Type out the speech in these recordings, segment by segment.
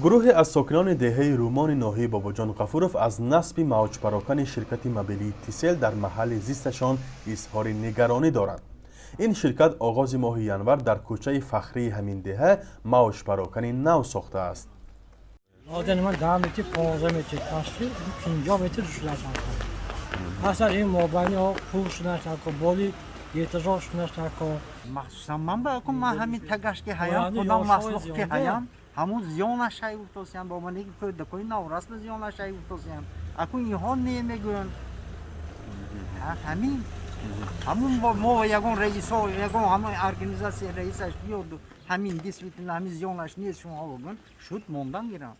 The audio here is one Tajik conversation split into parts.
Гурӯҳе аз сокинони деҳаи Рӯмони ноҳияи Бобоҷон Ғафуров аз насби мавҷпарокани ширкати мобилии Тисел дар маҳалли зисташон изҳори нигаронӣ доранд. Ин ширкат оғози моҳи январ дар кӯчаи Фахрии ҳамин деҳа мавҷпарокани нав сохтааст. Одани ман 10 метр, 15 метр, пашти 50 метр шудан. Асан ин мобайни пул шудан, боли этажо шудан. Махсусан ман ба ман ҳамин тагаш ки ҳаям, худам маслух ки ҳаям, ҳамун зиёнашай гуфтосиям, бо ман кӯдакои наврас ба зиёнашай гуфтосиям. Акун инҳо не мегӯянд. Ҳамин ҳамун мо ягон раисо, ягон ҳамон организация раисаш биёду, ҳамин действительно ҳамин зиёнаш нест, шумо бигӯн, шуд, мондан гирам.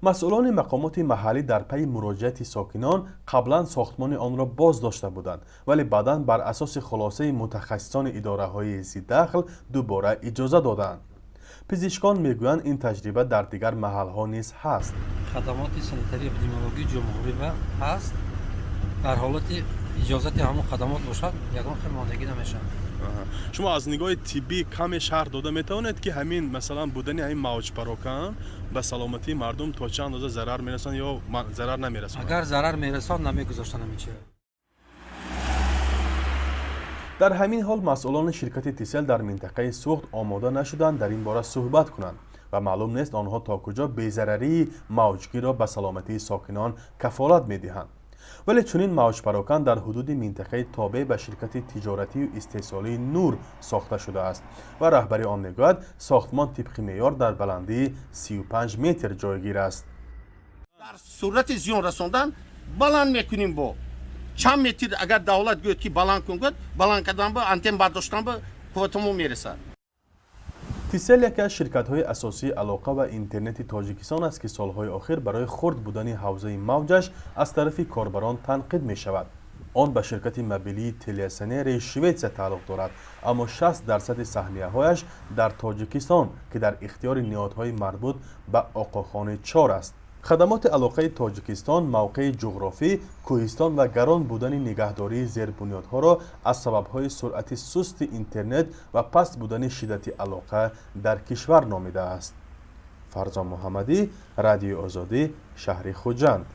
Масъулони мақомоти маҳаллӣ дар пайи муроҷиати сокинон қаблан сохтмони онро боз дошта буданд, вале баъдан бар асоси хулосаи мутахассисони идораҳои зидахл дубора иҷоза доданд. Пизишкон мегӯянд, ин таҷриба дар дигар маҳалҳо низ ҳаст. Хадамоти санитарии эпидемиологии ҷумҳурӣ ҳаст. Дар ҳолати иҷозати ҳамон хадамот бошад, ягон хел мондагӣ намешавад. Шумо аз нигоҳи тиббӣ каме шарҳ дода метавонед, ки ҳамин, масалан, будани ҳамин мавҷпарокан ба саломатии мардум то чӣ андоза зарар мерасонад ё зарар намерасонад? Агар зарар мерасон, намегузоштан ҳамин чиза. Дар ҳамин ҳол, масъулони ширкати Тисел дар минтақаи Суғд омода нашуданд дар ин бора суҳбат кунанд ва маълум нест, онҳо то куҷо безарарии мавҷгирро ба саломатии сокинон кафолат медиҳанд. Вале чунин мавҷпарокан дар ҳудуди минтақаи тобеъ ба ширкати тиҷоратию истеҳсолии «Нур» сохта шудааст ва раҳбари он мегӯяд, сохтмон тибқи меъёр дар баландии 35 метр ҷойгир аст. Дар сурати зиён расондан баланд мекунем бо чанд метр. Агар давлат гӯяд, ки баланд кун, гӯяд, баланд кардан ба антен бардоштан ба қувватамо мерасад. Тисел яке аз ширкатҳои асосии алоқа ва интернети Тоҷикистон аст, ки солҳои охир барои хурд будани ҳавзаи мавҷаш аз тарафи корбарон танқид мешавад. Он ба ширкати мобилии Телиасонераи Шветсия тааллуқ дорад, аммо 60 дарсади саҳмияҳояш дар Тоҷикистон, ки дар ихтиёри ниҳодҳои марбут ба Оқохони чор аст. Хадамоти алоқаи Тоҷикистон мавқеи ҷуғрофӣ, кӯҳистон ва гарон будани нигаҳдории зербунёдҳоро аз сабабҳои суръати сусти интернет ва паст будани шиддати алоқа дар кишвар номидааст. Фарзон Муҳаммадӣ, Радиои Озодӣ, шаҳри Хуҷанд.